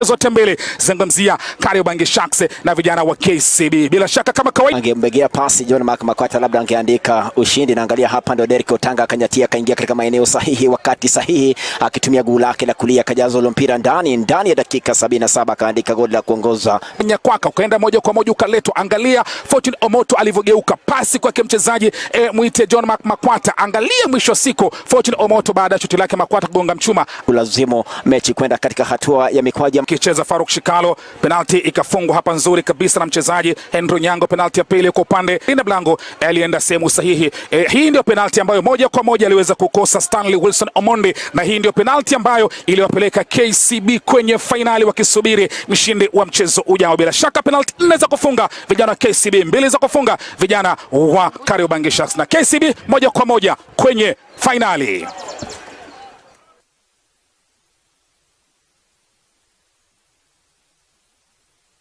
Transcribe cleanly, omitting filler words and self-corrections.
Zote mbili zungumzia Kariobangi Sharks na vijana wa KCB. Bila shaka kama kawaida Angembegea pasi John Mark Makwata labda angeandika ushindi. Na angalia hapa, ndio Derek Otanga akanyatia, akaingia katika maeneo sahihi wakati sahihi, akitumia guu lake la kulia akajaza ule mpira ndani ndani ya dakika 77 akaandika goli la kuongoza. Nyakwaka ukaenda moja kwa moja ukaletwa. Angalia Fortune Omoto alivyogeuka pasi kwake mchezaji mwite John Mark Makwata. Angalia mwisho wa siku Fortune Omoto baada ya shuti lake Makwata kugonga mchuma, Kulazimu mechi kwenda katika hatua ya mikwaju. Kicheza Faruk Shikalo, penalti ikafungwa hapa nzuri kabisa na mchezaji Henry Nyango. Penalti ya pili kwa upande linda mlango alienda sehemu sahihi. Hii ndio penalti ambayo moja kwa moja aliweza kukosa Stanley Wilson Omondi, na hii ndio penalti ambayo iliwapeleka KCB kwenye fainali wakisubiri mshindi wa mchezo ujao. Bila shaka penalti nne za kufunga vijana wa KCB, mbili za kufunga vijana wa Kariobangi Sharks, na KCB moja kwa moja kwenye fainali.